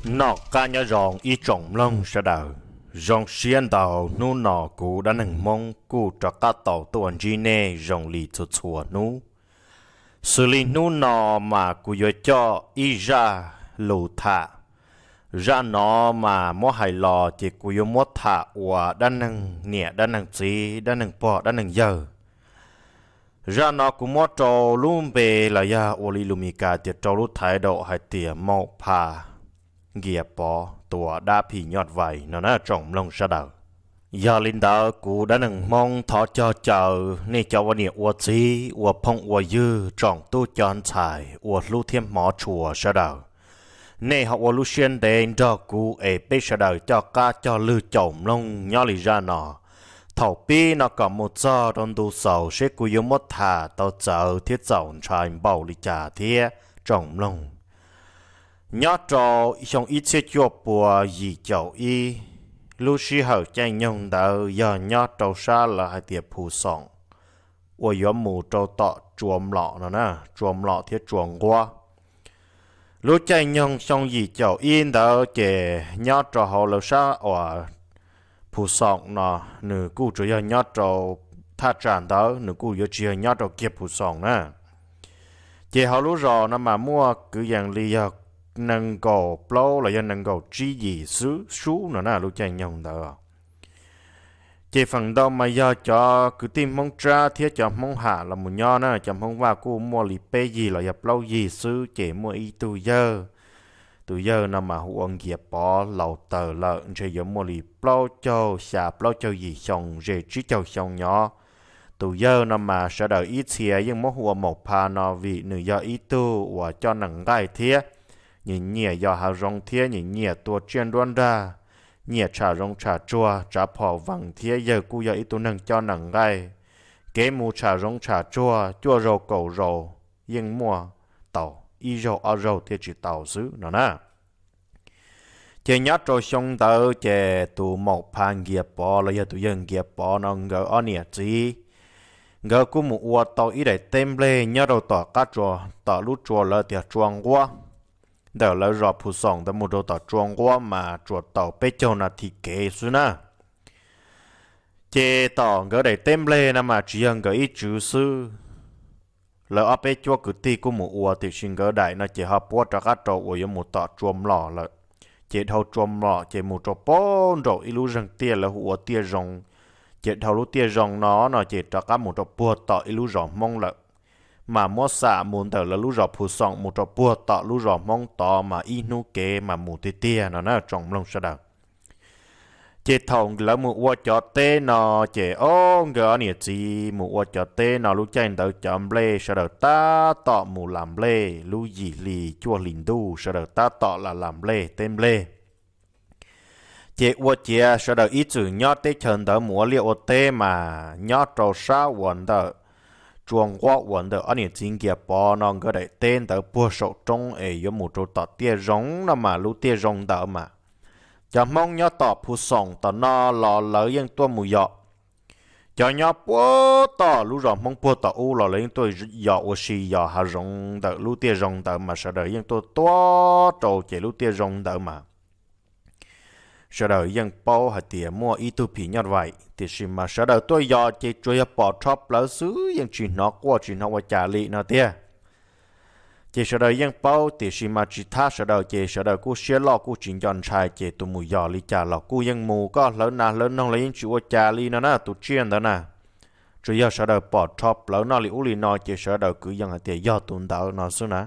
Noj qab nyob zoo ib tsoom mloog sawv daws. Zoo siab ntau, hnub no kuv Dab Neeg Hmoob kuj rov qab tau tuaj ntsib nej zoo li txhua txhua hnub. Xws li hnub no mas kuv yuav coj ib zaj lus tham. Zaj no mas muab hais los ces kuv yuav muab tham ua dab neeg niam dab neeg txiv, dab neeg pog dab neeg yawg. Zaj no kuv muab rau lub npe los yog ua li lus Mis Kas tias rau lub thaiv daum hais tias Maum Pha Nkias Pov tua dab phim nyuj vais no na tsoom mloog sawv daws. Yog li ntawd kuv Dab Neeg Hmoob thov cog caw nej cov ua niam ua txiv, ua phooj ua ywg, tsoom tub cov ntxhais ua hlub thiab hmov tshua sawv daws, nej ho ua lub siab ntev nrog kuv es peb sawv daws coj qab cog lwg caum mloog nyob li zaj no. Thaum pib no kom mus txog rau ntu xaus seb kuv yuav muab tham tau txawv thiab txaus ntshai npaum li cas thiab tsoom mloog. Nyob rau xyoo ib txhiab cuaj pua yim caum ib, lub sij hawm caij nyoog ntawd yog nyob rau sab lawv hais tias Phu Xoom uas yuav mus rau tom Tsua Mlom no na, Tsua Mlom thiab Tsua Nquab. Lub caij nyoog xyoo yim caum ib ntawd ces nyob rau hauv lawv sab uas Phu Xoom no, nws kuj tsuas yog nyob rau thaj tsam ntawd, nws kuj yuav tsis yog nyob rau kiag Phu Xoom na. Ces hauv lub zos no mas muaj kwv yees li yog nees nkaum plaub los yog nees nkaum tsib yim xwb sub no na lub caij nyoog ntawd. Ces feem ntau mas yog cov kwv tij Hmoob Tsab thiab cov Hmoob Ham los mus nyob na, cov Hmoob Vaj kuj muaj li peb yig los yog plaub yig xwb, ces muaj ib tug yawg. Tus yawg no mas hu ua Nkias Pov, laus taws lawm ntshe yuav muaj li plaub caug xya plaub caug yim xyoo ze tsib caug xyoo nyob. Tus yawg no mas sawv daws ib txhia yeej muab hu ua Maum Pha no vim nws yog ib tug uas coj nees nqaij thiab nyiam nyiam yos hav zoov thiab nyiam nyiam tua tsiaj nruab nrag, nyiam tsham zoov tsham tsuag, tsav phom vees thiab yawg kuj yog ib tug neeg coj nees nqaij. Kev mus tsham zoov tsham tsuag cuaj zaus kaum zaus yeej muaj tau ib zaug ob zaug thiaj tsis tau xwb no na. Ces nyob rau xyoo ntawd ces tus Maum Pha Nkias Pov los yog tus yawg Nkias Pov no nkawd ob niam txiv, nkawd kuj mus ua tau ib daim teb nplej nyob rau tom qab tsua, tom lub tsua lawv tias Tsua Nquab. Ntawm lawv zos Phu Xoom ntawd mus rau tom Tsua Nquab mas tsuas tau peb caug nas this kev xwb na. Ces tom nkawd daim teb nplej no mas tsis yog nkawd ib tswv xwb, lawv ob peb cuab kwv tij kuj mus ua, tiam sis nkawd daim no ces ho puab rov qab rau uas yuav mus tom Tsua Mlom lawm. Ces dhau Tsua Mlom ces mus rau puag nraum ib lub zeeg tiaj lawv hu ua Tiaj Zoo. Ces dhau lub Tiaj Zoo no no ces rov qab mus rau puag tom ib lub zos Hmoob lawm. Mas muab xam mus ntawm lawv lub zos Phu Xoom mus rau puag tom lub zos Hmoob tod mas ib hnub kev mas mus tiag tiag no na tsoom mloog sawv daws. Ces thaum lawv mus ua cov teb no, ces ob nkawd ob niam txiv mus ua cov teb no lub caij ntawd cov nplej sawv daws tab tom mus las nplej, lub yim hli cuaj hlis ntuj sawv daws tab tom las las nplej teb nplej. Ces ua ciav sawv daws ib txwm nyob teb chaws ntawd mus ua liaj ua teb mas nyob rau sab uas ntawm Tsua Nquab uas ntawm ob niam txiv Nkias Pov no nkawd daim teb ntawd puag saum roob es yuav mus rau tom Tiaj Zoo no mas lub Tiaj Zoo ntawd mas cov Hmoob nyob tom Phu Xoom tom no los lawv yeej tuaj mus yos. Cov nyob puag tom lub zos Hmoob puag tom ub los lawv yeej tuaj yos ua si yos hav zoov ntawm lub Tiaj Zoo ntawd mas sawv daws yeej tuaj tuaj rau ces lub Tiaj Zoo ntawd mas sawv daws yeej paub hais tias muaj ib tug phim nyuj vais, tiam sis mas sawv daws tuaj yos ces tsuas yog pom rho plawv xwb, yeej tsis hnov quaj tsis hnov ua cas li no tiag. Ces sawv daws yeej paub, tiam sis mas tsis thab sawv daws ces sawv daws kuj siab loj kuj tsis nco ntshai, ces tus mus yos li cas los kuj yeej mus, koj hlawv nas hlawv noog los yeej tsis ua cas li no na tus tsiaj ntawd na. Tsuas yog sawv daws pom rho plawv noj li ub li no ces sawv daws kwv yees hais tias yog tus ntawd no xwb na.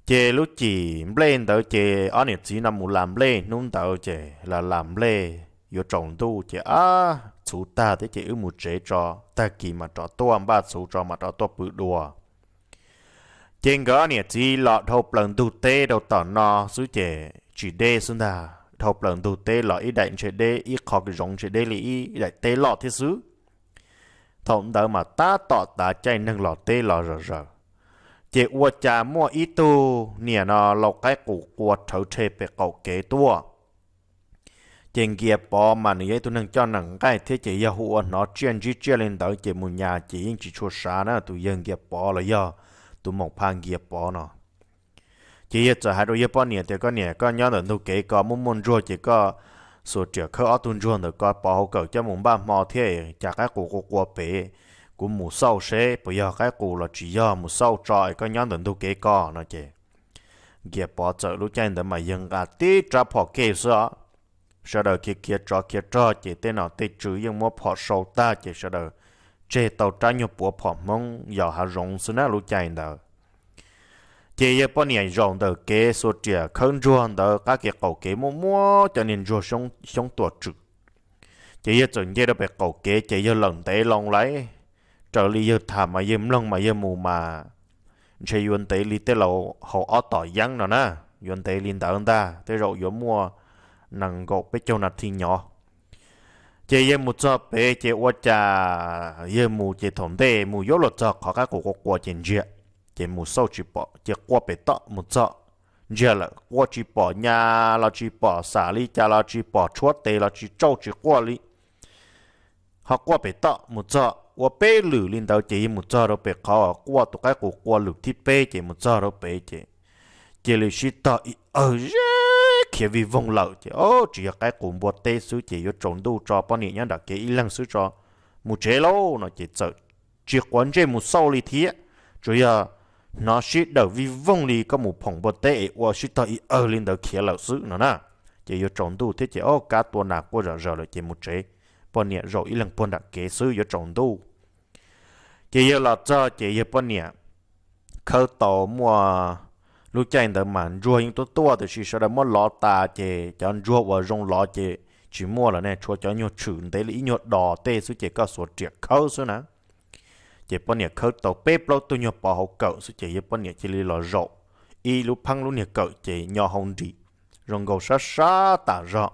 Ces lub cim nplej ntawd ces ob niam txiv no mus las nplej hnub ntawd ces las las nplej yuav tsaus ntuj ces ab txhuv tag thiab ces wb mus tsev tso, tag kis mas rov tuaj npaj txhuv tso mas rov tuaj pw dua. Ces nkawd ob niam txiv los dhau plaws ntug teb rau tom no xwb ces tsis deb xwb ntag, dhau plaws ntug teb los ib daim ntshe deb, ib qho zoov ntshe deb li ib daim teb loj thiab xwb. Thaum ntawd mas tab tom tav caij neeg los teb los zom zaws, ces ua cas muaj ib tug niam no lau qaib qus qua rhawv rhe pem qaum kev tuaj. Ces Nkias Pov mas nws yog ib tug neeg coj nees nqaij thiab ces yog hu ua hnov tsiaj ntsib tsiaj li ntawd ces mus nyas ces yeej tsis tshua sav na, tus yawg Nkias Pov los yog tus Maum Pha Nkias Pov no. Ces yawg txawm hais rau yawg poj niam tias, Koj niam, koj nyob ntawm ntug kev ko muaj muaj ntsuag ces koj xuas riam khawb ob tug ntsuag ntawm ko pov hauv kawm coj mus npaj hmo thiab, cas qaib qus qua qua pem, kuv mus xauj seb puas yog qaib qus los tsis yog, mus xauj tso es koj nyob ntawm ntug kev ko no ces Nkias Pov txawm lub caij ntawd mas yawg nqa tib rab phom kev xwb os. Sawv daws khiav khiav tsov khiav rog ces tej nom tej tswv yeej muab phom sau tag ces sawv daws tseg tau rab nyuag puav phom Hmoob yos hav zoov xwb na lub caij ntawd. Ces yawg poj niam zaum ntawm kev xuas riam khawb ntsuag ntawd qab kev qaum kev muaj muab cov niag ntsuag xyoob tuam tswm. Ces yawg txawm nce rau pem qaum kev ces yawg lawm ntev loo lawm, raws li yawg tham mas yawg mloog mas yawg mus mas ntshe yuav ntev li tej laus haus ob tom yeeb no na, yuav ntev li ntawd ntag, tej zaum yuav muaj nees nkaum peb caug nas this nyob. Ces yawg mus txog pem ces ua cas yawg mus ces thaum ntej mus yuav luag txog qhov qaib qus qua qua ces ntsiag, ces mus xauj tsis pom ces qua pem toj mus txog, ntsiag lawm, qua tsis pom nyas los tsis pom, xam li cas los tsis pom, tshuab tes los tsis tsauj tsis quaj li. Ho qua pem toj mus txog ua peb lwm li ntawd ces yawg mus txog rau pem qhov quaj tus qaib qus qua lwm thib peb ces mus txog rau pem ces cia li sib tog ib awg zeb khiav vij voog lawm ces, o, tsis yog qaib qus npua teb xwb ces yuav tsaus ntuj tso, poj niam nyob nram kev ib leeg xwb tso, mus tsev lauj no ces txawm tsis quav ntsej mus xauj li thiab, tsuas yog hnov sib dawm vij voog li koj mus phoom npua teb es ua sib tog ib awg li ntawd khiav lawm xwb no na. Ces yuav tsaus ntuj thiab ces, o, kab tua nas quaj zom zaws lawm ces mus tsev, poj niam zaum ib leeg puag nram kev xwb yuav tsaus ntuj. Ces yawg los txog ces yawg poj niam khawb tau muaj, lub caij ntawd mas ntsuag yeej tuaj tuaj tiam sis sawv daws muab lov tas ces cov ntsuag uas zoo lov ces tsis muaj lawm ne, tshuav cov nyuag tshwm ntev li ib nyuag dos tej xwb ces koj xuas riam khawb xwb na. Ces poj niam khawb tau peb plaub tug nyuag pov hauv kawm xwb ces yawg poj niam cia li los zaum ib lub pheeb lub niag kawm ces nyo hau nrim, zoo nkaus sab sab tas zog.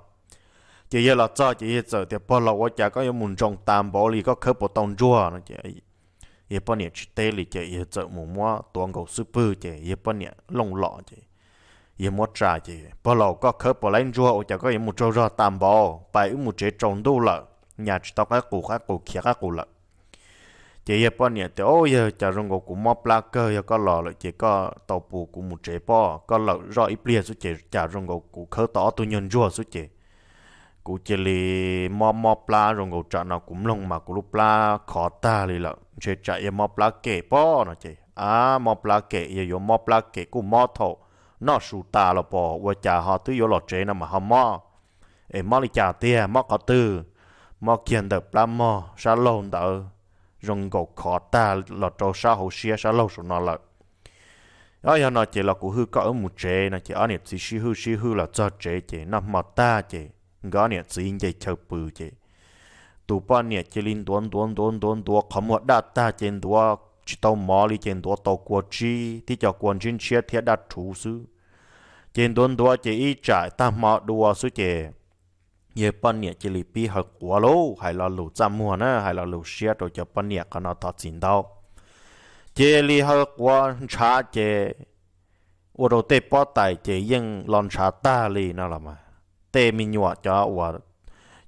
Ces yawg los txog ces yawg txawm tias, Pog laus, ua cas koj yuav mus ntsoos tas npaum li, koj khawb puas tau ntsuag no? Ces yawg poj niam tsis teb li ces yawg txawm mus muab tuav nkaus xub pwg ces yawg poj niam looj los ces yawg muab tsa ces, Pog laus, koj khawb puas laib ntsuag ua cas koj yuav mus tsaug zog tas npaum, pais wb mus tsev tsaus ntuj lawm, nyas tsis tau qaib qus, qaib qus khiav qaib qus lawm. Ces yawg poj niam tias, O, yawg, cas zoo nkaus kuv mob plab kawg, yog koj los lawm ces koj tau pus kuv mus tsev pob, koj lawm zoj ib pliag xwb ces cas zoo nkaus kuv khawb tau ob tug nyuag ntsuag xwb ces kuv cia li mob mob plab, zoo nkaus tsam no kuv mloog mas kuv lub plab khov tag li lawm, ntshe tsam yog mob plab kem pob no ces, A, mob plab kem, yog yuav mob plab kem kuj mob thaum noj su tas los pom, ua cas ho twb yuav los tsev no mas ho mob, es mob li cas tiag, mob qhov twg? Mob kiag ntawm plab mog sab laug ntawd, zoo nkaus khov tag los rau sab hauv siab sab laug saum no lawm. O, yog no ces los kuv hwj koj wb mus tsev no ces ob niam txiv sib hwj sib hwj los txog tsev ces noj hmo tag ces nkawd ob niam txiv nce chaw pw ces tus poj niam cia li ntuav ntuav ntuav ntuav ntuav qhov muag daj tag ces ntuav tsis tau mov li ces ntuav tau kua tsib, tib co kua ntshiab ntshiab thiab daj rhuv xwb. Ces ntuav ntuav ces ib tsam tag hmo dua xwb ces yawg poj niam cia li pib haw quav lauj, hais lo lus txaj muag na, hais lo lus siab rau cov poj niam qhov no thov txim ntau. Cia li haw quav ntshav ces ua rau tej pob tais ces yeej los ntshav tag li no los mas. Tej me nyuam cov uas,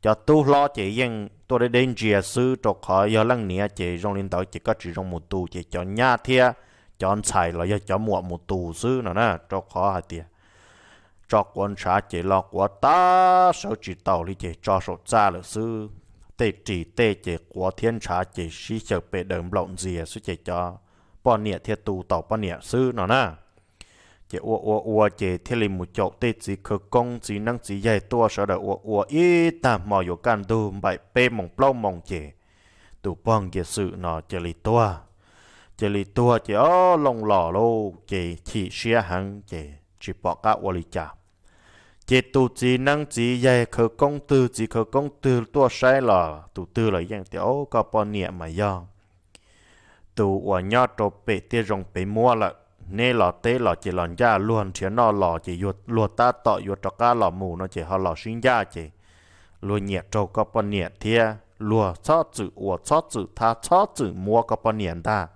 cov tub hlob ces yeej tuaj deb deb ntsia xwb, rau qhov yog leej niam ces zoo li ntawd ces koj tsis zoo mus tu ces cov nyab thiab cov ntxhais los yog cov muam mus tu xwb no na, rau qhov hais tias tso quav ntshav ces los quav tab sawv tsis taus li ces tso saum txaj lawm xwb. Tej ris tej ces quav thiab ntshav ces sib xyaw pes daws nplaum ntxias xwb ces cov poj niam thiaj tu tau poj niam xwb no na. Ces ua ua ua ces thiaj li mus caum tej txiv khawv koob txiv neeb txiv yaig tuaj, sawv daws ua ua ib tag hmo yuav kaj ntug npaim peb moos plaub moos ces tus pog Nkias Xwm no cia li tuag. Cia li tuag ces o, looj los lauj ces chim siab heev ces tsis pom qab ua li cas. Ces tus txiv neeb txiv yaig khawv koob twg txiv khawv koob twg tuaj saib los tus twg los yeej tias, O, koj poj niam mas yog tus uas nyob rau pem tiaj zoo pem muab lawm, neb los teb los ces los ncaj, luag nrhiav noj los ces luag tab tom yuav rov qab los mus no ces ho los sib ncaj ces luag nyiam raug koj poj niam thiab luag txhob txwm ua txhob txwm thab txhob txwm muab koj poj niam ntag,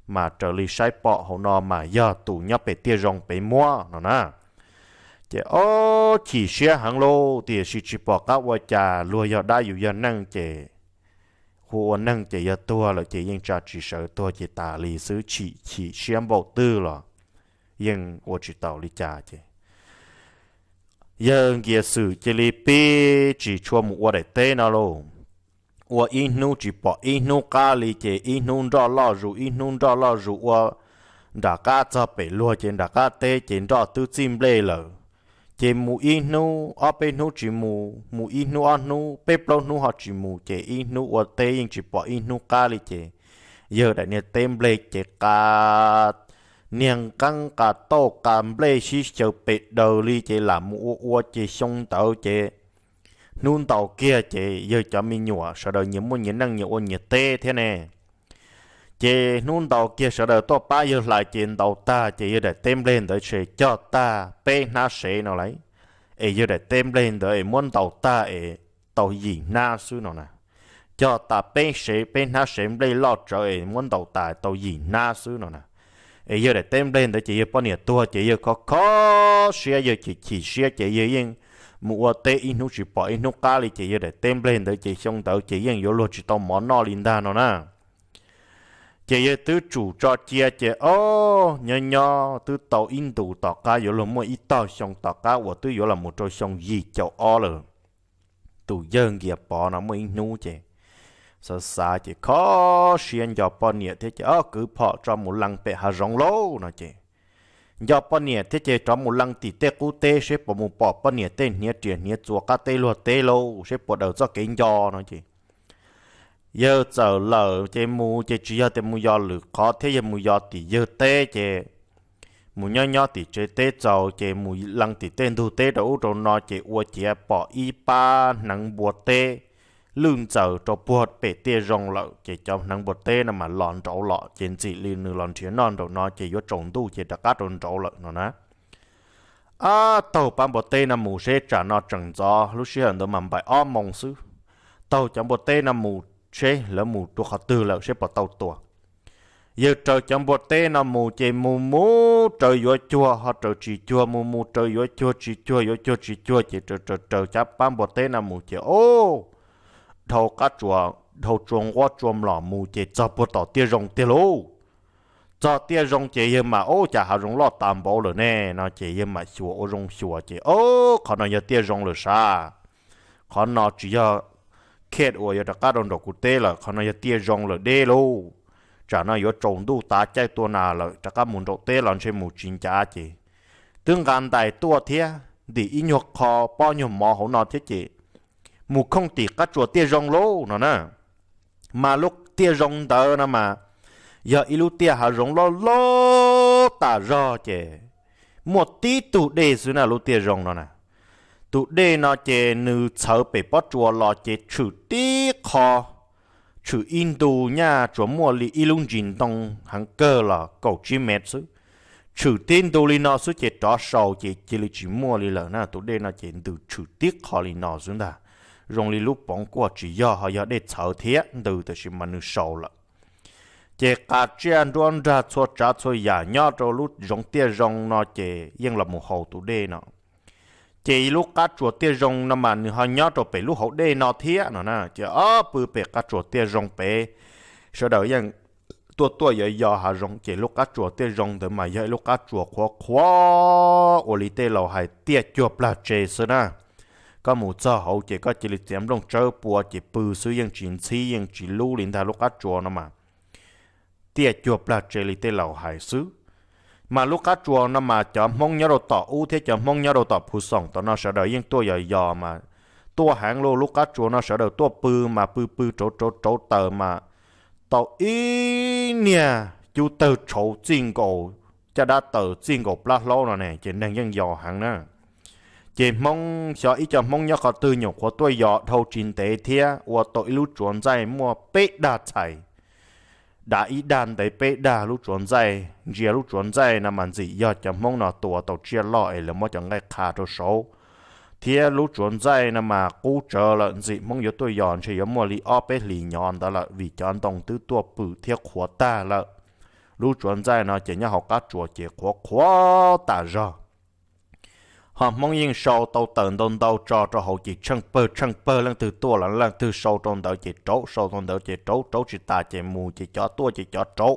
mas raws li saib pom hauv no mas yog tus nyob pem tiaj zoo pem muab no na. Ces o, chim siab heev lauj, tiam sis tsis pom qab ua cas, luag yog dab yus yog neej ces hu ua neeg ces yog tuag lawm ces yeej tsa tsis sawv, tuag ces tas li xwb, chim chim siab npaum twg los yeej ua tsis tau li cas ces yawg Nkias Xwm cia li pib tsis tshua mus ua daim teb no lauj. Ua ib hnub tsis pom ib hnub qab li ces ib hnub nroj loj zus ib hnub nroj loj zus ua nram qab txog pem luag ces nram qab teb ces nroj twb txij nplej lawm. Ces mus ib hnub ob peb hnub tsis mus, mus ib hnub ob hnub peb plaub hnub ho tsis mus ces ib hnub ua teb yeej tsis pom ib hnub qab li ces yawg daim niag teb nplej ces qa niag nqeeb qa tauj qa nplej sib xyaw pes daws li ces lam mus ua ua ces xyoo ntawd ces hnub ntaus kiag ces yawg cov me nyuam sawv daws nyias muaj nyias neej nyias ua nyias teb thiab ne. Ces hnub ntaus kiag sawv daws tuaj pab yawg hlais ces ntaus tag ces yawg daim teb nplej ntawd ces cog tag peb hnab sev no lauj. Es yawg daim teb nplej ntawd es muab ntaus tag es tau yim hnab xwb no na. Cog tas peb sev peb hnab sev nplej loj tsawv es muab ntaus tas tau yim hnab xwb no na. Es yawg daim teb nplej ntawd ces yawg poj niam tuag ces yawg kho kho siab yawg chim chim siab ces yawg yeej mus ua teb ib hnub tsis pom ib hnub qab li ces yawg daim teb nplej ntawd ces xyoo ntawd ces yeej yuav luag tsis tau mov noj li ntag no na. Ces yawg twb tsum tso cia ces ob nyob nyob twb tau ib ntus tom qab yuav luag muaj ib tog xyoo tom qab uas twb yuav los mus rau xyoo yim caum ob lawm. Tus yawg Nkias Pov no muaj ib hnub ces xav xav ces kho siab nco poj niam thiab ces ob kwv phom tso mus lees pem hav zoov lauj no ces nco poj niam thiab ces rov mus lees tim tej qub teb seb puas mus pom poj niam tej hniav riam hniav txuas qab teb luag teb lauj seb puas daws txoj kev nco no ces yawg txawm lawm ces mus ces tsis yog tias mus yos lwm qhov thiab yawg mus yos tim yawg teb ces mus nyob nyob tim tsev teb txaus ces mus lees tim tej ntug teb rau ub rau no ces ua ciav pom ib pab hneev npua teb lwj ntxaws rau puag pem tiaj zoo lawm ces cov hneev npua teb no mas los nraud los ces ntxim li nws los nrhiav noj nraum no ces yuav tsaus ntuj ces rov qab rau nraud lawm no na. Ab taug pab npua teb no mus seb tsam no tseem ntxov lub sij hawm ntawd mas npaim ob moo xwb. Taug cov npua teb no mus seb lawv mus rau qhov twg lawm seb puas tau tua. Yawg raws cov npua teb no mus ces mus mus raws yuav cuag ho raws tsis cuag mus mus raws yuav cuag tsis cuag yuav cuag tsis cuag ces raws raws raws cov pab npua teb no mus ces o dhau qab tsuas dhau tsua nquab tsua mlom mus ces txog puag tom tiaj zoo tiag lauj. Txog tiaj zoo ces yawg mas ub cas hav zoov loj tas npaum lawm ne no ces yawg mam xyuas ua zoo xyuas ces o qhov no yog tiaj zoo lawm sav. Qhov no tsis yog khej uas yuav rov qab rau nraum kuv teb lawm qhov no yog tiaj zoo lawm deb lauj. Tsam no yuav tsaus ntuj tav caij tua nas lawm rov qab mus nraum teb los ntshe mus tsis ncav ces twb nqa ntais tuaj thiab ntim ib nyuag qho pob nyuag mov hauv no thiab ces mus khooj tim qab tsuas tiaj zoo lauj no na. Mas lub tiaj zoo ntawd no mas yog ib lub tiaj hav zoov loj loj tas zog ces muaj tib tug dej xwb na lub tiaj zoo no na. Tus dej no ces nws txhawv pem pob tsuas los ces tshwm tib qho, tshwm ib ntu nyaj tsuas muaj li ib lub ntsis ntoo heev kawg los kaum tsib mev xwb. Tshwm tib ntu li no xwb ces rov sau ces cia li tsis muaj li lawm na. Tus dej no ces ntws tshwm tib qho li no xwb ntag. Zoo li lub poov kuaj tsis yog ho yog dej txhawv thiab ntws tab sis mas nws sau lawm. Ces qas tsiaj nruab nrag txhua tsav txhua yam nyob rau lub zoov tiaj zoo no ces yeej los mus haus tus dej no. Ces lub qab tsuas tiaj zoo no mas nws ho nyob rau pem lub hauv dej no thiab no na. Ces ob pw pem qab tsuas tiaj zoo pem, sawv daws yeej tuaj tuaj yos yos hav zoov ces lub qab tsuas tiaj zoo ntawd mas yog ib lub qab tsuas qhuav qhuav ua li tej laus hais tiaj cuag plag tsev xwb na. Koj mus txog hauv ces koj cia li txiav nplooj tsawb pua ces pw xwb yeej tsis ntxhib yeej tsis lub li ntag lub qab tsuas no mas tiaj cuag plag tsev li tej laus hais xwb. Mas lub qab tsuas no mas cov Hmoob nyob rau tom ub thiab cov Hmoob nyob rau tom Phu Xoom tom no sawv daws yeej tuaj yos yos mas tuaj heev lauj. Lub qab tsuas no sawv daws tuaj pw mas pw pw rauv rauv rauv taws mas tau ib niag cub tawg tshauv txij nkaus caj dab taws txij nkaus plab hlaub no ne ces neeg yeej yos heev na. Ces Hmoob xyov ib co Hmoob nyob qhov twg nyuam qhuav tuaj yos dhau tsis ntev thiab ua tau ib lub tsuas ntxaij muaj peb dag txhais, dav ib dag ntev peb dag lub tsuas ntxaij. Ntsia lub tsuas ntxaij no mas ntxim yog cov Hmoob no tua tau tsiaj loj es lawv muab cov nqaij qha rau saud, thiab lub tsuas ntxaij no mas qub tsawv lawm ntxim Hmoob yuav tuaj yos ntshe yuav muaj li ob peb hlis nyov ntawd lawm vim cov ntoo twb tuaj pw thiab qhuav tag lawm. Lub tsuas ntxaij no ces nyob hauv qab tsuas ces qhuav qhuav tas zog. Ho Hmoob yeej sau tau taws ntau ntau tso rau hauv ces tsheej pawg tsheej pawg leej twg tuaj los leej twg sau rau ntawd ces rauv, sau rau ntawd ces rauv, rauv tsis tas ces mus ces cov tuaj ces cov rauv.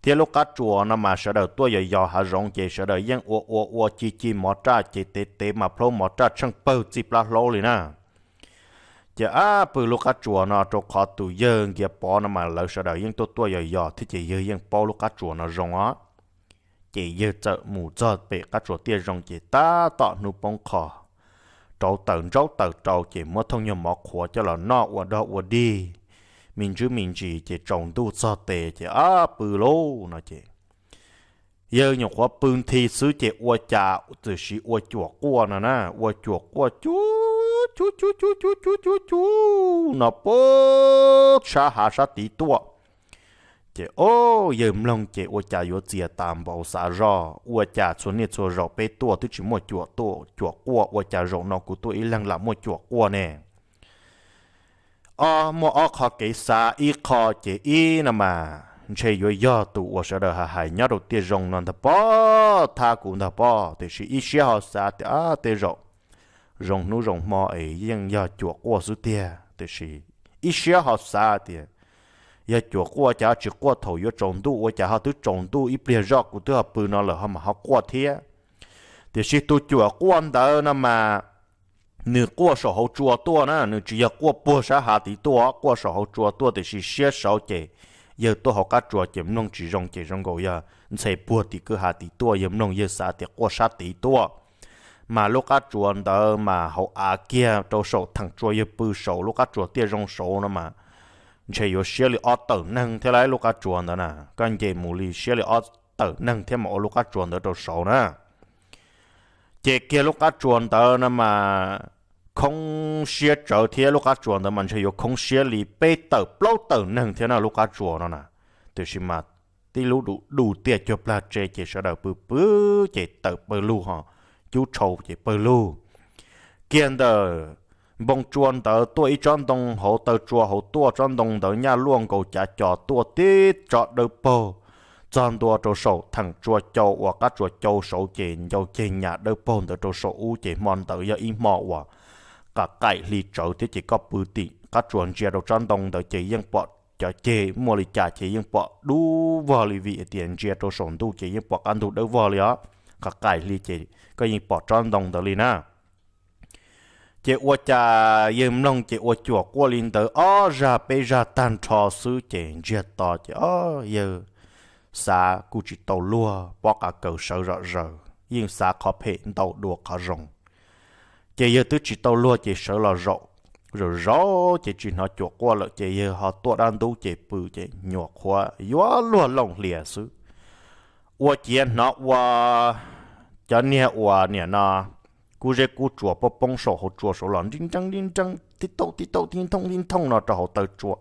Thiab lub qab tsuas no mas sawv daws tuaj yos yos hav zoov ces sawv daws yeej ua ua ua ci ci mov raj ces tev tev mas plhaub mov raj tsheej pawg txij plab hlaub li na. Ces ab pw lub qab tsuas no rau qhov tus yawg Nkiav Pov no mas lawv sawv daws yeej tuaj tuaj yos yos thiab ces yawg yeej paub lub qab tsuas no zoo os. Ces yawg txawm mus txog pem qab tsuas tiaj zoo ces tab tom hnub poob qho, rauv taws ntsaub taws rau ces muab thooj nyuag mov qhuav coj los noj ua dog ua dig, me ntsis me ntsis ces tsaus ntuj txog tes ces ab pw lauj no ces yawg nyuam qhuav pw nthi xwb ces ua cas txawm sis ua cuam quaj no na, ua cuam quaj cuj cuj cuj cuj cuj cuj cuj cuj no puag sab hav sab tid tuaj. Ces o, yawg mloog ces ua cas yuav txias tas npaum xav zoj, ua cas txhua niaj txhua zaus peb tuaj twb tsis muaj cuam tuaj, cuam quaj, ua cas zaum no kuv tuaj ib leeg lam muaj cuam quaj ne? Ob, muaj ob qho kev xav, ib qho ces ib no mas ntshe yuav yog tus uas sawv daws hais hais nyob rau tiaj zoo no ntag pob, thab kuv ntag pob, tiam sis ib siab ho xav tias tej zaum zoo hnub zoo hmo es yeej yog cuam quaj xwb tiag, tiam sis ib siab ho xav tias yog cuam quaj cas tsis quaj thaum yuav tsaus ntuj, ua cas ho twb tsaus ntuj ib pliag zoj kuv twb ho pw no lawm ho mas ho quaj thiab. Tiam sis tus cuam quaj ntawd no mas nws quaj saum hauv tsua tuaj na, nws tsis yog quaj puag sab hav tid tuaj, quaj saum hauv tsua tuaj tiam sis siab saud ces yawg tuaj hauv qab tsua ces mloog tsis zoo ces zoo nkaus yog ntxhe puag tim kwj ha tid tuaj, yawg mloog yawg xav tias quaj sab tid tuaj. Mas lub qab tsua ntawd mas hauv av kiag rau saum theem tsua yawg pw saud lub qab tsua tiaj zoo saud no mas ntshe yuav siab li ob tawm neeg thiab lauj, lub qab tsua ntawd na, koj nce mus li siab li ob tawm neeg thiab mas ua lub qab tsua ntawd rau saud na. Ces kiag lub qab tsua ntawd no mas khoob siab tsawv thiab, lub qab tsua ntawd mas ntshe yuav khoob siab li peb tawm plaub tawm neeg thiab na lub qab tsua no na. Tiam sis mas tib lub du du tiaj cuag plag tse ces sawv daws pw pw ces tawm pawg lug ho cub tshau ces pawg lug. Kiag ntawm npoo tsua ntawd tuaj ib tsob ntoo, hauv taw tsua hauv tuaj tsob ntoo ntawd nyaj luaj nkaus cav cos tuaj tib tsob dawb paug txog ntua rau saum theem tsua cau uas qab tsua cau saud ces ncau ceg nyas dawb paug ntawd rau saum ub ces hmo ntawd yog ib hmo uas qas qaim hli tsawv thiab ces koj pw tim qab tsua ntsia rau tsob ntoo ntawd ces yeej pom cov ceg muaj li cas ces yeej pom dub vog li vim tias ntsia rau saum ntuj ces yeej pom qab ntug dawb vog li os. Qas qaim hli ces koj yeej pom tsob ntoo ntawd li na. Ces ua cas yawg mloog ces ua cuam quaj li ntawd ob zaj peb zaj tag nrho xwb ces ntsiag to ces o, yawg xav kuj tsis tau luag, pob qa kaws sawv zom zaws, yeej xav qhov phem ntau dua qhov zoo. Ces yawg twb tsis tau luag ces sawv los zaum, zaum zaum ces tsis hnov cuam quaj lawm ces yawg ho tuaj dab ntub ces pw ces nyuam qhuav yuav luag looj hlias xwb. Ua ciav hnov ua cov niag uas niam no kub zeb kub tsuas poob poob saum hauv tsua saud los nrib nreeb nrib nreeb tib taug tib taug tib thooj tib thooj no rau hauv taw tsua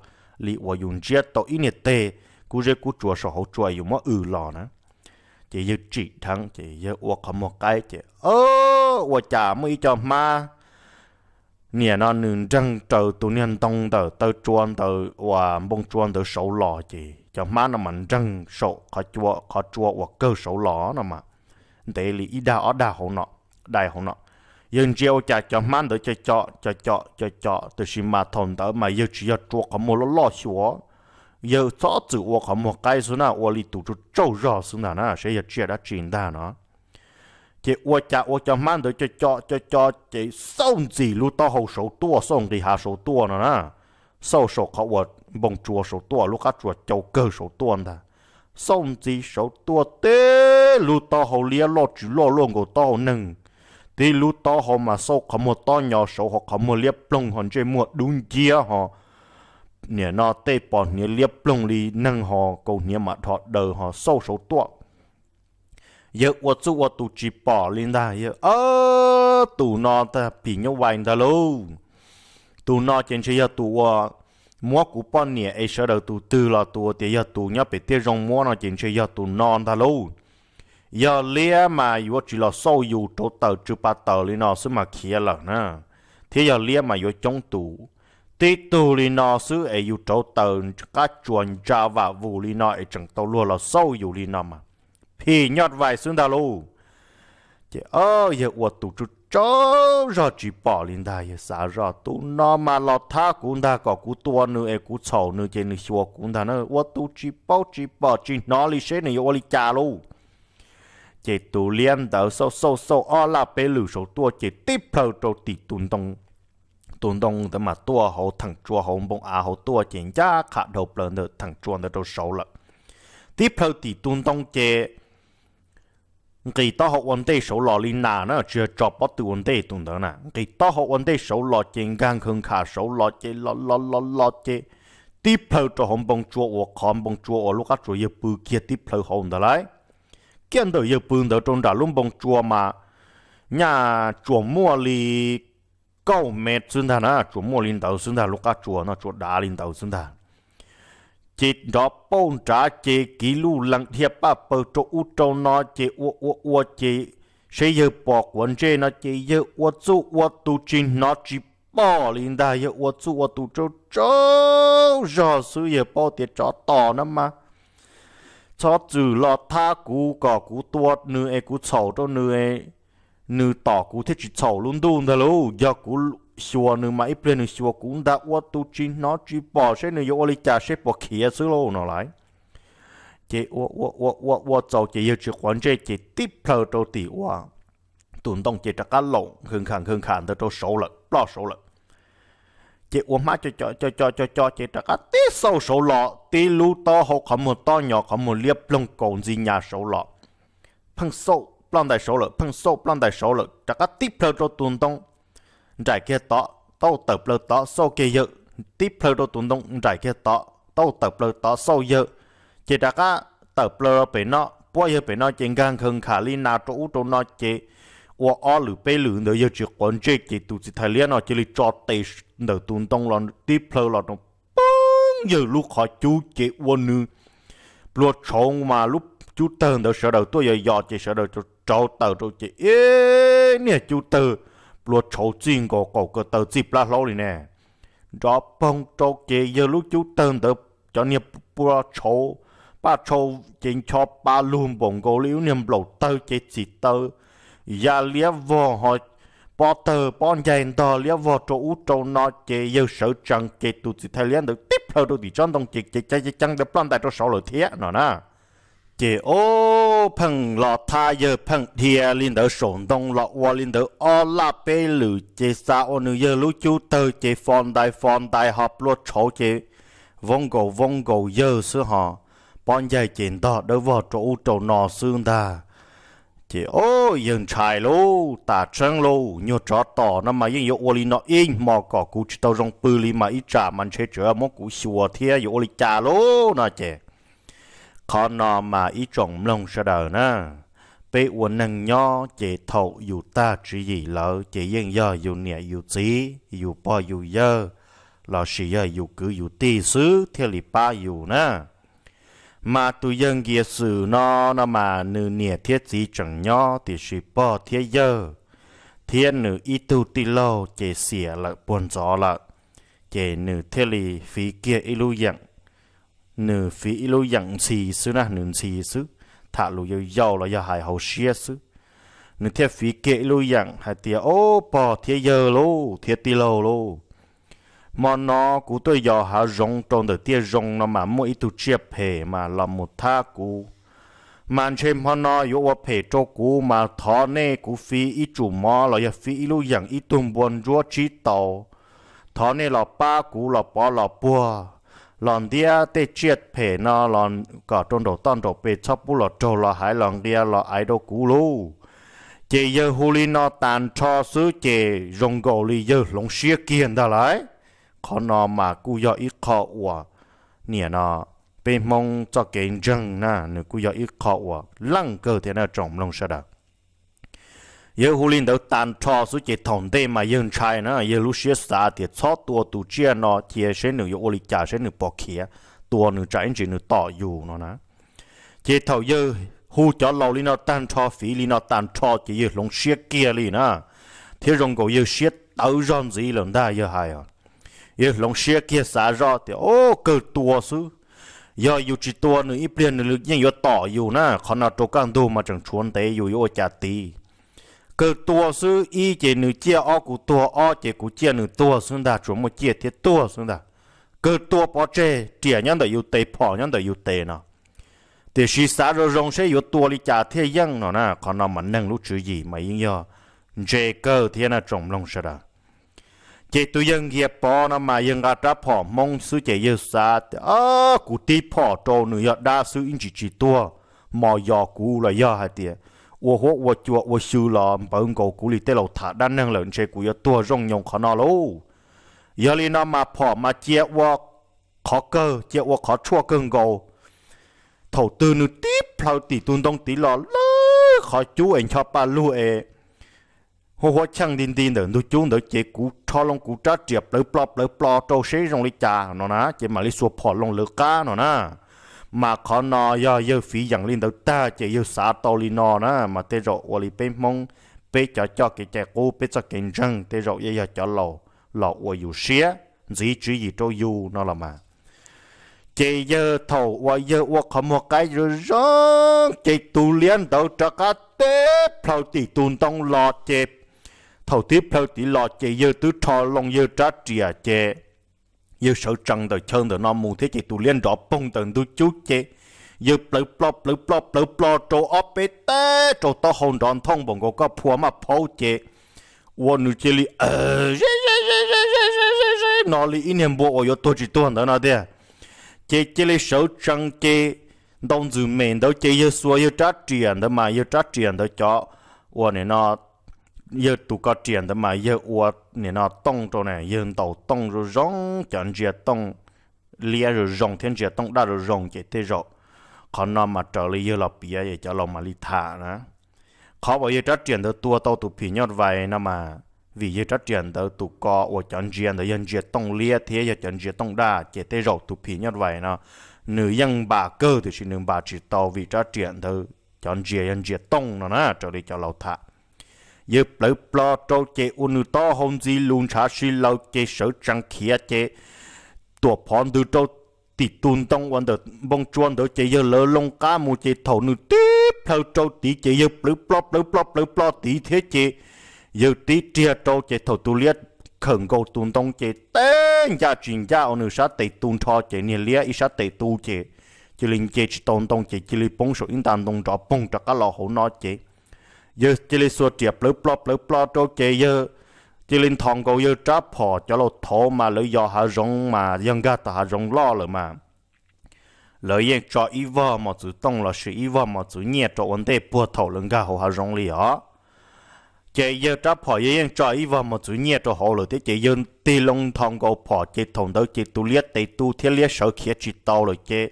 li uas yus ntsiab tau ib niag teg kub zeb kub tsuas saum hauv tsua yus muab w los na. Ces yawg tsim dheev ces yawg ua qhov muag qaib ces ua cas muaj ib co hmab niam no nws nreeg raws tus niag ntoo ntawm taw tsua ntawd uas npoo tsua ntawd saud los ces cov hmab no mas nreeg saum qhov tsua uas kawg saud los no mas ntev li ib dag ob dag hauv no, dai hauv no. Yawg ntsia ua cas cov hmab ntawd co co co co co co, tiam sis mas thaum ntawd mas yawg tsis yog rua qhov muag loj loj xyuas, yawg txhob txwm ua qhov muag qaib xwb na, ua li tus tsaug tsaug zog xwb ntag na, saib yog tsiaj dab tsi ntag no. Ces ua cas ua cov hmab ntawd co co co co ces xauj ntxis lub taub hau saud tuaj, xauj nqis hav saud tuaj no na, xauj saum qhov uas npoo tsua saud tuaj, lub qab tsua cau kawg saud tuaj ntag. Xauj ntxis saud tuaj tib lub taub hau liab loj tsis loj luaj nkaus taub hau neeg, tib lub taub hau mas xauj qhov muag tob nyo saud ho qhov muag liab ploog ho ntsej muag dub nciab ho niam no tej pos hniav liab ploog li neeg ho kaus hniav mas dhos daws ho xauj saud tuaj. Yawg ua txuj ua tus tsis pom li ntag, yawg tus no ntag phim nyuj vais ntag lauj. Tus no ces ntshe yog tus uas muab kuv poj niam es sawv daws tus twg los tus uas tias yog tus nyob pem tiaj zoo muab no ces ntshe yog tus no ntag lauj. Yog liab mas yuav tsis los xauj yus rauv taws tsw pa taws li no xwb mas khiav lawm na, thiab yog liab mas yuav coob tus. Tib tug li no xwb es yus rauv taws qab tsuas ntsa vam vus li no es tseem tau luag los xauj yus li no mas phim nyuj vais xwb ntag lauj. Ces o, yawg ua tus tsaug tsaug zog tsis pom li ntag, yawg xav zoj tus no mas los thab kuv ntag, kom kuv tua nws es kuv txhaum nws ces nws xyuas kuv ntag na, ua tus tsis paub tsis pom tsis hnov li seb nws yuav ua li cas lauj. Ces tus liab ntawd xauj xauj xauj ob laj peb lwm saud tuaj ces tib plhaw rau tim tus ntoo, tus ntoo ntawd mas tuaj hauv theem tsua hauv npoo av hauv tuaj ces ncaj qha dhau plaws ntawm theem tsua ntawd rau saud lawm. Tib plhaw tim tus ntoo ces nqis taub hau ua ntej saud los li na na, tsis yog tso pob tw ua ntej tus ntawd na, nqis taub hau ua ntej saud los ces nkag nkhawv nkham saud los ces los los los los ces tib plhaw rau hauv npoo tsua uas qhov npoo tsua uas lub qab tsuas yawg pw kiag tib plhaw hauv ntawd lauj. Kiag ntawm yawg pw ntawd rau nram lub npoo tsua mas nyaj tsuas muaj li kaum mev xwb ntag na, tsuas muaj li ntawd xwb ntag, lub qab tsuas no tsuas dav li ntawd xwb ntag. Ces nrov pauj nrad ces kiv luj lees dhia paj paws rau ub rau no ces ua ua ua ces seb yawg pom quav ntsej no ces yawg ua txuj ua tus tsis hnov tsis pom li ntag, yawg ua txuj ua tus tsaug tsaug zog xwb, yawg paub tias tsov tom no mas txhob txwm los thab kuv kom kuv tua nws es kuv txhaum rau nws, nws tom kuv thiaj tsis txhaum lub ntuj ntag lauj. Yog kuv xyuas nws mas ib pliag nws xyuas kuv ntag, ua tus tsis hnov tsis pom seb nws yuav ua li cas seb puas khiav xwb lauj no lauj. Ces ua ua ua ua ua txaus ces yawg tsis quav ntsej ces tib plhaw rau tim ua tus ntoo ces rov qab laum nkhawv nkham nkhawv nkham ntawd rau saud lawm, ploj saud lawm. Ces ua hmab co co co co co co ces rov qab tib xauj saud los, tib lub taub hau qhov muag tob nyos qhov muag liab ploog kaus ntxi nyas saud los, pheej xauj ploj ntais saud lawm, pheej xauj ploj ntais saud lawm, rov qab tib plhaw rau tus ntoo nraim kiag tod, tau tawm plaws tod xauj kiag yawg, tib plhaw rau tus ntoo nraim kiag tod, tau tawm plaws tod xauj yawg, ces rov qab tawm plaws pem no puab yawg pem no ces nkag nkhawv nkham li nas rau ub rau no ces ua ob lwm peb lwm ntawd yawg tsis quav ntsej ces tus txiv thais liab no cia li tso tes ntawm tus ntoo los tib plhaw los rau poob yawg lub qhov cub ces ua nws plua tshauv mas lub cub tawg ntawd sawv daws tuaj yos yos ces sawv daws rauv taws rau ces ib niag cub tawg plua tshauv txij nkaus qaum ko taw txij plab hlaub li ne. Nrov poog rau ces yawg lub cub tawg ntawd cov niag plua tshauv paj tshau ces ncho pa lug npaum nkaus li lub niag nplaum tawg ces txim taw ya liab vog ho pob tawg pob ncaig ntog liab vog rau ub rau no ces yawg sawv tsees ces tus txiv thais liab ntawd tib plhaw rau tim tsob ntoo ces ceev ceev ntawd ploj ntais rau saud lawm thiab no na. Ces o, pheej los thab yawg pheej dhia li ntawd saum ntoo los ua li ntawd ob laj peb lwm ces xav ua nws yawg lub cub tawg ces fo ntais fo ntais ho plua tshauv ces voob nkaus voob nkaus yawg xwb ho pob ncaig ces ntog dawb vog rau ub rau no xwb ntag. Ces o, yawg ntshai lauj, tas tseeb lauj, nyuag tsov tom no mas yeej yuav ua li no ib hmo kom kuv tsis tau zoo pw li mas ib tsam mas ntshe tseem muab kuv xyuas thiab yuav ua li cas lauj no ces qhov no mas ib tsoom mloog sawv daws na, peb ua neeg nyob ces thaum yus tag tswv yim lawm ces yeej yog yus niam yus txiv yus pog yus yawg lossis yog yus kwv yus tij xwb thiaj li pab yus na. Mas tus yawg Nkias Xwm no, no mas nws niam thiab txiv tseem nyob tiam sis pog thiab yawg thiab nws ib tug tij laug ces xiam lawm puag ntxov lawm, ces nws thiaj li fiv kiag ib lub yeem, nws fiv ib lub yeem ntxhi xwb na, nws ntxhi xwb, tham lus yau yau los yog hais hauv siab xwb. Nws thiaj fiv kiag ib lub yeem hais tias, Ob, pog thiab yawg lauj, thiab tij laug lauj, hmo no kuv tuaj yos hav zoov rau ntawm tiaj zoo no mas muaj ib tug tsiaj phem mas los mus thab kuv, mas ntshe hmo no yuav ua phem rau kuv mas thov nej kuv fiv ib tsum mov los yog fiv ib lub yeem ib tug npua ntsuab tsib taus, thov nej los pab kuv los pov los puag, los ntiab tej tsiaj phem no los kom rau nraum toj nraum pes txhob pub los raug los haiv los nqia los aiv rau kuv lauj. Ces yawg hu li no tag nrho xwb ces zoo nkaus li yawg hloov siab kiag ntag lauj. Qhov no mas kuj yog ib qho uas, niam no, peb Hmoob txoj kev ntseeg na nws kuj yog ib qho uas leej kawg thiab na tsoom mloog sawv daws. Yawg hu li ntawd tag nrho xwb ces thaum ntej mas yawg ntshai na, yawg lub siab xav tias txhob tua tus tsiaj no cia seb nws yuav ua li cas seb nws pom khiav, tua nws tsam ib ntsis nws tom yus no na. Ces thaum yawg hu cov laus li no tag nrho, fiv li no tag nrho ces yawg hloov siab kiag li na, thiab zoo nkaus yawg siab tawv zog ntxiv lawm ntag yawg hais. Yawg hloov siab kiag xav zoj tias, Ob, kawg tua xwb, yog yus tsis tua nws ib pliag nws yeej yuav tom yus na, qhov no rau kaj ntug mas tseem tshuav ntev yus yuav ua cas tid. Kawg tua xwb ib ces nws ciaj ob kuv tuag ob ces kuv ciaj nws tuag xwb ntag, tsuas muaj ciaj thiab tuag xwb ntag. Kawg tua pov tseg, riam nyob ntawm yus tes phom nyob ntawm yus tes no. Tiam sis xav zoo zoo seb yuav tua li cas thiaj yeej no na, qhov no mas neeg lub tswv yim mas yeej yog ntse kawg thiab na tsoom mloog sawv daws. Ces tus yawg Nkias Pov no mas yawg nqa rab phom Hmoob xwb ces yawg xav tias, kuv tib phom rau nws yog dab xwb ib ntsis tsis tuag, mos yos kuv los yog hais tias ua huab ua cua ua xyw los npawv nkaus kuv li tej laus tham dab neeg lawm ntshe kuv yuav tuag zoo nyoos qhov no lauj. Yog li no mas phom mas cia ua qhov kawg, cia ua qhov tshuaj kawg nkaus. Thaum twg nws tib plhaw tim tus ntoo tid los lawv qhov cub es ncho paj lug es huab huab cheej nti nti ntawm ntug cub ntawd ces kuv rho loo kuv rab riam plawv plo plawv plo rau seb zoo li cas no na, ces mam li xuas phom loo lawv qab no na. Mas qhov no yog yawg fiv yeem li ntawd tag ces yawg xav tau li no na, mas tej zaum ua li peb Hmoob, peb cov coj kev cai qub peb txoj kev ntseeg tej zaum yeej yog cov laus los ua yus siab ntxiv tswv yim rau yus no los mas. Ces yawg thaum uas yawg ua qhov muag qaib zoo zoo ces tus liab ntawd rov qab tib plhaw tim tus ntoo los ces thaum tib plhaw tid los ces yawg twb rho loo yawg rab riam ces yawg sawv tsees ntawm chaw ntawm no mus thiab ces tus liab nrov poog ntawm ntug cub ces yawg plawv plo plawv plo plawv plo rau ob peb teg rau taub hau nrov nthooj npaum nkaus koj phua maj phaub ces ua nws cia li ze ze ze ze ze no li ib niag npua uas yuav tuag tsis tuag ntawd no tiag. Ces cia li sawv tsees ces ntaus ntxwm mem ntawd ces yawg xuas yawg rab riam ntawd mas yawg rab riam ntawd cov ua nim no yawg tus ko riam ntawd mas yawg ua nim no tooj rau na, yawg ntaus tooj zoo zoo cov ntsia tooj liab zoo zoo thiab ntsia tooj daj zoo zoo ces tej zaum qhov no mas raws li yawg los piav es cov laus mam li tham na. Qhov uas yawg rab riam ntawd tua tau tus phim nyuj vais no mas vim yawg rab riam ntawd tus ko uas cov ntsia ntawd yog ntsia tooj liab thiab yog cov ntsia tooj daj ces tej zaum tus phim nyuj vais no nws yeej npam kawg tiam sis nws npam tsis tau vim rab riam ntawd cov ntsia yog ntsia tooj no na raws li cov laus tham. Yawg plawv plo rau ces ua nws taub hau ntxi lus ntshav si laws ces sawv tsees khiav ces tuam phov ntws rau tim tus ntoo uas ntawm npoo tsua ntawd ces yawg lawv loo qab mus ces thaum nws tib plhaw rau tid ces yawg plawv plo plawv plo plawv plo tid thiab ces yawg tib riag rau ces thaum tus liab khawm nkaus tus ntoo ces teb ncaj tsis ncaj ua nws sab tes tu nrho ces niag liab ib sab tes tu ces cia li nce tsis tau ntoo ces cia li poob saum ib nta ntoo nrov poog rov qab los hauv no ces yawg cia li xuas riam plawv plo plawv plo rau ces yawg cia li nthos nkaus yawg rab phom. Cov laus thaud mas lawv yos hav zoov mas yog nkag tau hav zoov loj lawm mas lawv yeej tso ib vog mos txwv tooj lossis ib vog mos txwv nyiaj rau ua ntej puag thaum lawv nkag hauv hav zoov li os. Ces yawg rab phom yawg yeej tso ib vog mos txwv nyiaj rau hauv lawm thiab ces yawg tig loo nthos nkaus phom ces thaum ntawd ces tus liab tes tu thiab liab sawv khiav tsis tau lawm ces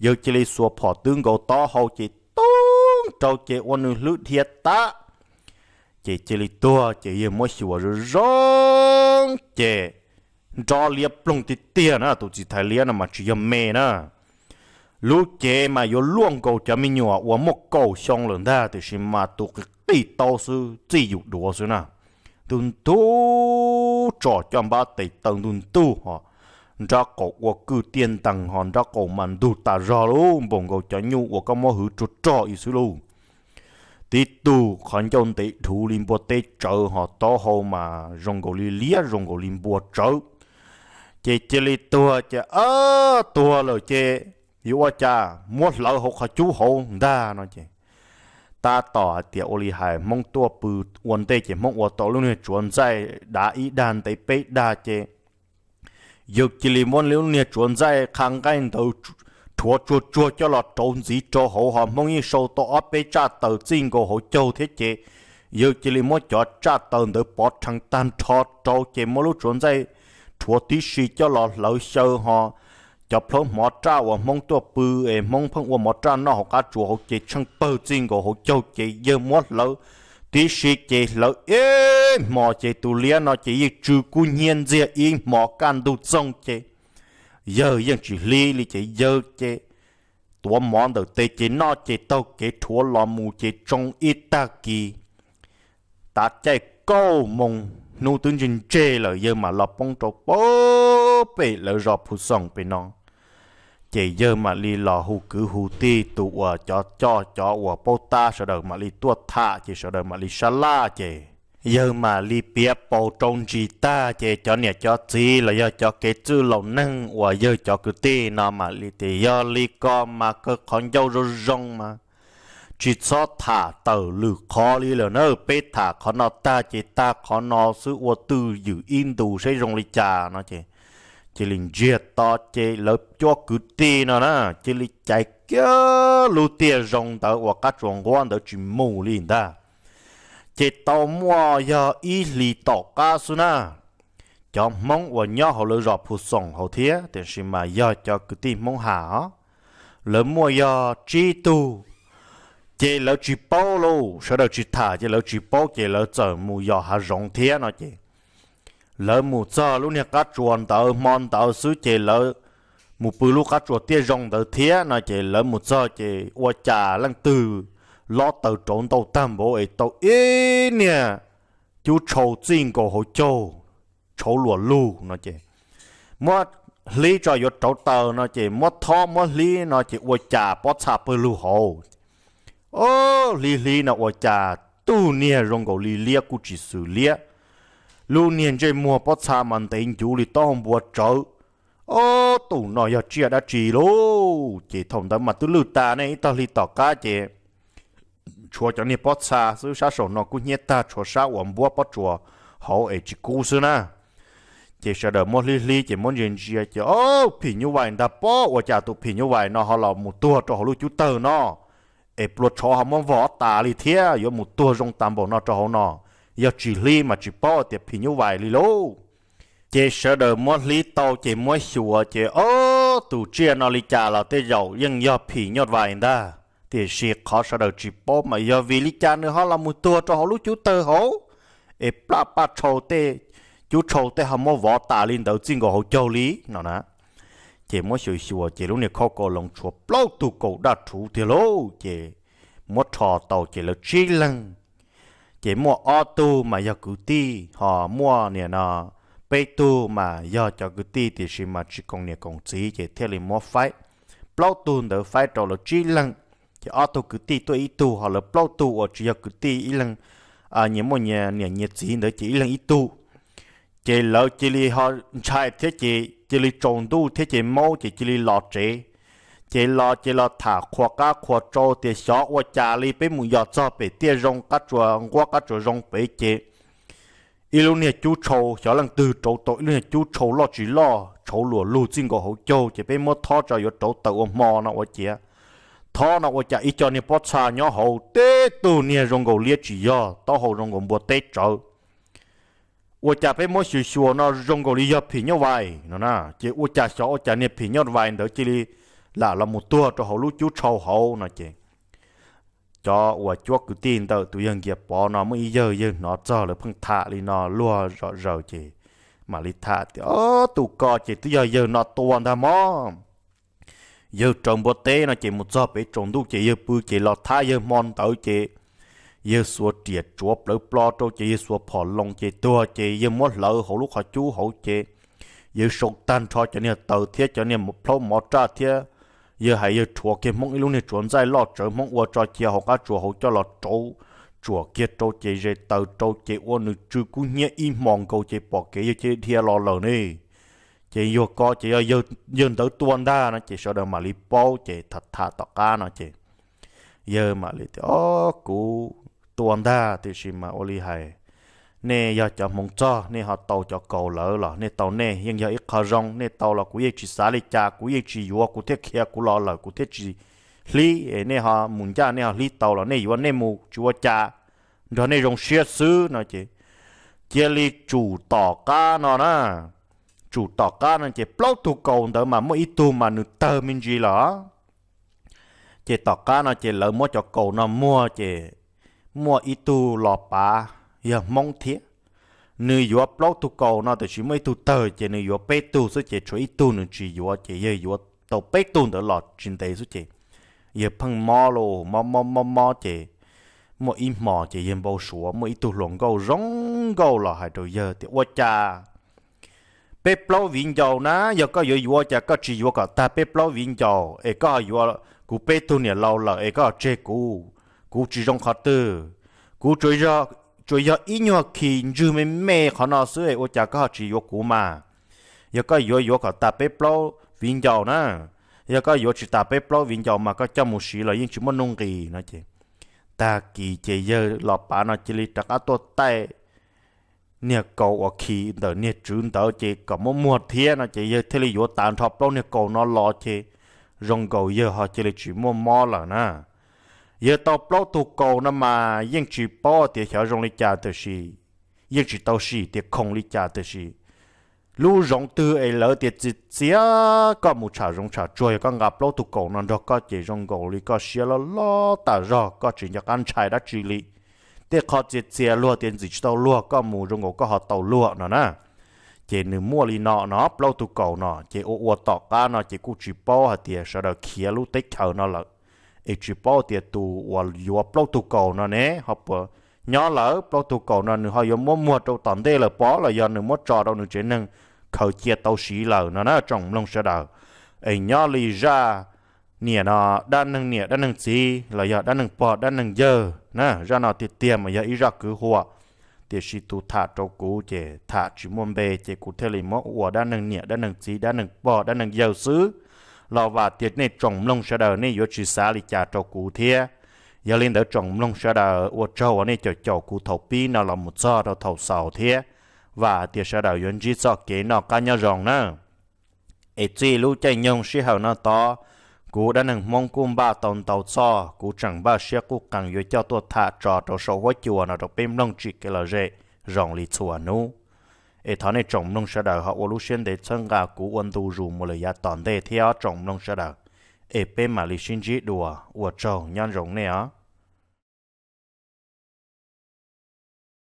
yawg cia li xuas phom twb nkaus taub hau ces toob rau ces ua nws hlwb dhia tag ces cia li tuag ces yawg muab xyuas zoo zoo ces nrov liab ploog tiag tiag na, tus txiv thais liab no mas tsis yog me na. Lub cev mas yuav luaj nkaus cov me nyuam uas muaj kaum xyoo lawm ntag tiam sis mas tus qis qis taub xwb txij yus duav xwb na. Ntuj ntug tsom coj npab tes taw ntuj ntug ho nrab qaum ua kwj tiaj ntees ho nrab qaum mas ntug tas zog lub npaum nkaus cov nyuj uas koj muab hwv rog rog ib xwb lauj. Tib tug qhov ncauj ntev dhuv li npua teb tsawv ho taub hau mas zoo nkaus li liab zoo nkaus li npua tsawv. Ces cia li tuag ces tuag lawm ces yuav ua cas muab hlawv hauv qhov cub hauv ntag no ces tab tom hais tias ua li hais Hmoob tuaj pw ua ntej ces Hmoob ua tau lub niag tsuav ntxaij dav ib dag ntev peb dag ces yawg cia li muab lub niag tsuav ntxaij qha nqaij ntawd rhuav tsuag tsuag coj los rauv ntxiv rau hauv ho Hmoob yeej sau tau ob peb tsaj taws txij nkaus hauv caug thiab ces yawg cia li muab cov tsaj taws ntawd pov rhees tag nrho rau ces muab lub tsuav ntxaij rhuav tib si coj los hlawv xyaw ho cov plhaub hmov raj uas Hmoob tuaj pw es Hmoob pheej ua mov raj noj hauv qab tsuas hauv ces tsheej pawg txij nkaus hauv caug ces yawg muab hlawv tib si ces hlawv ib hmos ces tus liab no ces yeej tsw kub hnyiab ntxiag ib hmos kaj ntug txoog ces yawg yeej tsis hlib li ces yawg ces tuav mov ntawm tes ces noj ces taug kev rhuav los mus ces tsoo ib tag kis tav caij kaum moos hnub twb ntseg ntseg lawm yawg mam los poob rau pem lawv zos Phu Xoom pem no. Ces yawg mam li los hu kwv hu tij, tus uas cov coj cov uas paub tab sawv daws mam li tuaj tham, ces sawv daws mam li sab laj, ces yawg mam li piav paus rau ntsis tag, ces cov niam cov txiv los yog cov kev txwj laus neeg uas yawg cov kwv tij no mam li tias, yog li ko mas kaw qhov ncauj zoo zoo mas tsis txhob tham tawm lwm qhov li lawm na, peb tham qhov no tag ces tag qhov no xwb, ua twj ywm ib ntus seb zoo li cas no ces cia li ntsiag to ces lawv cuab kwv tij no na cia li cais kiag lub tiaj zoo ntawd uas qab tsuas nquab ntawd tsis mus li ntag. Ces tau muaj yog ib hlis tom qab xwb na, cov Hmoob uas nyob hauv lawv zos Phu Xoom hauv thiab tiam sis mas yog cov kwv tij Hmoob Has os, lawv muaj yog tsib tug, ces lawv tsis paub lauj, sawv daws tsis tham ces lawv tsis paub ces lawv txawm mus yos hav zoov thiab no ces lawv mus txog lub niag qab tsuas ntawd hmo ntawd xwb ces lawv mus pw lub qab tsuas tiaj zoo ntawd thiab no ces lawv mus txog ces ua cas leej twg lob taws rauv ntau tag npaum es tau ib niag cub tshau txij nkaus hauv caug tshauv luas lug no ces muab hlib tso yuav rauv taws no ces muab thob muab hlib no ces ua cas pob txha pawg lug hauv. O, hlib hlib no ua cas tug niag zoo nkaus li liab kuj tsis xws liab, lub niag ntsej muag pob txha mas ntev ncuv li taub hau npua tsawv. O, tus no yog tsiaj dab tsi lauj? Ces thaum ntawd mas twb lwj tas ne, ib tog hli tom qab ces tshuav cov niag pob txha xwb, sab saum no kub hnyiab tag, tshuav sab uas npuab pob tsuas hauv es tsis kub xwb na. Ces sawv daws muab hlib hlib ces muab ntsia ntsia ces, o, phim nyuj vais ntag pob, ua cas tus phim nyuj vais no ho los mus tuag rau hauv lub cub tawg no es pluas tshov ho muab vov tas li thiab, yuav mus tuag zoo tas npaum no rau hauv no, yog tsis hlib mas tsis paub tias phim nyuj vais li lauj. Ces sawv daws muab hlib tau ces muab xyuas ces, o, tus tsiaj no li cas los tej zaum yeej yog phim nyuj vais ntag, tiam sis qhov sawv daws tsis paub mas yog vim li cas nws ho los mus tuag rau hauv lub cub tawg hauv es plaj paj tshau tej, cub tshau tej ho muab vov tas li ntawd txij nkaus hauv caug li no na. Ces muab xyuas xyuas ces lub niag khauj kaus loos tshuav plaub tug kaus daj rhuv tiag lauj, ces muab rho tau ces lawv tsib leeg. Ces muaj ob tug mas yog kwv tij, ho muaj niam no peb tug mas yog cov kwv tij tiam sis mas tsis koom niam koom txiv ces thiaj li muab faib. Plaub tug ntawd faib rau lawv tsib leeg, ces ob tug kwv tij tuaj ib tug, ho lawv plaub tug uas tsis yog kwv tij ib leeg, nyias muaj nyias niam nyias txiv ntawd ces ib leeg ib tug. Ces lawv cia li ho ntshai thiab ces cia li tsaus ntuj thiab ces maub ces cia li los tsev. Ces los ces los tham qhuas qab qhuas tsau tias xyov ua cas li peb mus yos txog pem tiaj zoo qab tsuas nquab qab tsuas zoo pem ces ib lub niag cub tshau, xyov leej twg rauv tau ib lub niag cub tshau loj tsis loj tshauv luas lug txij nkaus hauv caug ces peb muab thob tso yuav rauv taws ua hmo no ua ciav. Thob no ua cas ib co niag pob txha nyob hauv teb tug niag zoo nkaus liab tsis yog, taub hau zoo nkaus npua teb tsawv. Ua cas peb muab xyuas xyuas no zoo nkaus li yog phim nyuj vais no na, ces ua cas xyov ua cas niag phim nyuj vais ntawd cia li lam los mus tuag rau hauv lub cub tshau hauv no ces cov uas cuab kwv tij ntawm tus yawg Nkias Pov no muaj ib yawg, yawg hnov txog lawv pheej tham li no luag zom zaws ces mam li tham tias, o, tus ko ces twb yog yawg no tua ntag mog. Yawg raws npua teb no ces mus txog pem tsaus ntuj ces yawg pw ces los thab yawg hmo ntawd ces yawg xuas riam tsuav plawv plo rau ces yawg xuas phom loos ces tuag ces yawg muab hlawv hauv lub qhov cub hauv ces yawg sau tag nrho cov niag taws thiab cov niag plhaub mov raj thiab yawg hais yawg rhuav kiag Hmoob ib lub niag tsuav ntxaij loj tsawv Hmoob ua tso cia hauv qab tsuas hauv coj los rauv tsuam kiag rau ces zes taws rau ces ua nws tsw kub hnyiab ib hmos nkaus ces pom kev yawg cia li dhia los lawm ne. Ces yuag ko ces yog yawg ntawd tua ntag no ces sawv daws mam li paub ces tham tham tom qab no ces yawg mam li tias, o, kuv tua ntag tiam sis mas ua li hais, nej yog cov hmoov txog nej ho tau cov kaus lawm los nej tau nej yeej yog ib qho zoo, nej tau los kuv yeej tsis xav li cas, kuv yeej tsis yuav, kuv thiaj khiav kuv los lawm kuv thiaj tsis hlib, nej ho mus ncaj nej ho hlib tau los nej yuav nej mus tsis ua cas, nrog nej zoo siab xwb no ces cia li tsum tom qab no na. Tsum tom qab no ces plaub tug kaus ntawd mas muaj ib tug mas nws tawg me ntsis lawm. Ces tom qab no ces lawv muab cov kaus no muag ces muaj ib tug los pav yog Hmoob thiab. Nws yuav plaub tug kaus no tiam sis muaj ib tug tawg ces nws yuav peb tug xwb ces tshuav ib tug nws tsis yuav ces yawg yuav tau peb tug ntawd los tsis ntev xwb ces yawg pheej mob los mob mob mob mob ces muaj ib hmos ces yawg npau suav muaj ib tug hluas nkauj zoo nkauj los hais rau yawg tias ua cas peb plaub viv ncaus na, yog koj yuav yuav cas koj tsis yuav kom tag peb plaub viv ncaus es koj ho yuav kuv peb tug niam laus lawm es koj ho tseg kuv. Kuv tsis zoo qhov twg, kuv tsuas yog ib nyuag khi ntswg me me qhov no xwb es ua cas koj ho tsis yuav kuv mas. Yog koj yuav yuav kom tag peb plaub viv ncaus na, yog koj yuav tsis tas peb plaub viv ncaus mas koj coj mus siv los yeej tsis muaj nuj nqis no ces, tag kis ces yawg los pav no cia li rov qab tuaj taij niag kaus uas khi ntawm niag tswv ntawd ces kom muab muag thiab no ces yawg thiaj li yuav tas nrho plaub niag kaus no los ces zoo nkaus yawg ho cia li tsis muaj mob lawm na. Yawg tau plaub tug kaus no mas yeej tsis paub tias xyov zoo li cas tiam sis, yeej tsis tau sim tias khoom li cas tiam sis, lub zoov twg es lawv tias txias txias koj mus tsham zoov tsham tsuag yog koj nqa plaub tug kaus no nrog koj ces zoo nkaus li koj siab loj loj tas zog koj tsis nco qab ntshai dab tsi li. Tej qho txias txias luag tias ntxim tsis tau luag koj mus zoo nkaus koj ho tau luag no na. Ces nws muaj li no no plaub tug kaus no ces ua ua tom qab no ces kuj tsis paub hais tias sawv daws khiav lub teb chaws no lawm, es tsis paub tias tus uas yuav plaub tug kaus no ne ho puas nyob lawm. Plaub tug kaus no nws ho yuav muab muag rau tom ntej lawm pob los yog nws muab tso rau nws tsev neeg khaws cia tau siv lawm no na tsoom mloog sawv daws. Es nyob li zaj niam no, dab neeg niam dab neeg txiv los yog dab neeg pog dab neeg yawg na, zaj no tiag tiag mas yog ib zaj kwv huam, tiam sis tus tham rau kuv ces tham tsis muaj npe ces kuv thiaj li muab ua dab neeg niam dab neeg txiv dab neeg pog dab neeg yawg xwb. Los vam tias nej tsoom mloog sawv daws nej yuav tsis xav li cas rau kuv thiab. Yog li ntawd tsoom mloog sawv daws ua tsaug uas nej caum caum kuv thaum pib no los mus txog rau thaum xaus thiab. Vam tias sawv daws yuav ntsib txoj kev noj qab nyob zoo na. Es txij lub caij nyoog sij hawm no tod, kuv dab neeg Hmoob kuj npaj tau ntau txoj, kuv tseem npaj siab quj qees yuav coj tuaj tham tso rau saum huab cua no rau peb mloog tsim kev lom zem zoo li txhua hnub. Es thov nej tsoom mloog sawv daws ho ua lub siab ntev txhawb nqa kuv ua ntu zus mus lawm yav tom ntej thiab os tsoom mloog sawv daws. Es peb mam li sib ntsib dua, ua tsaug nyob zoo nej os.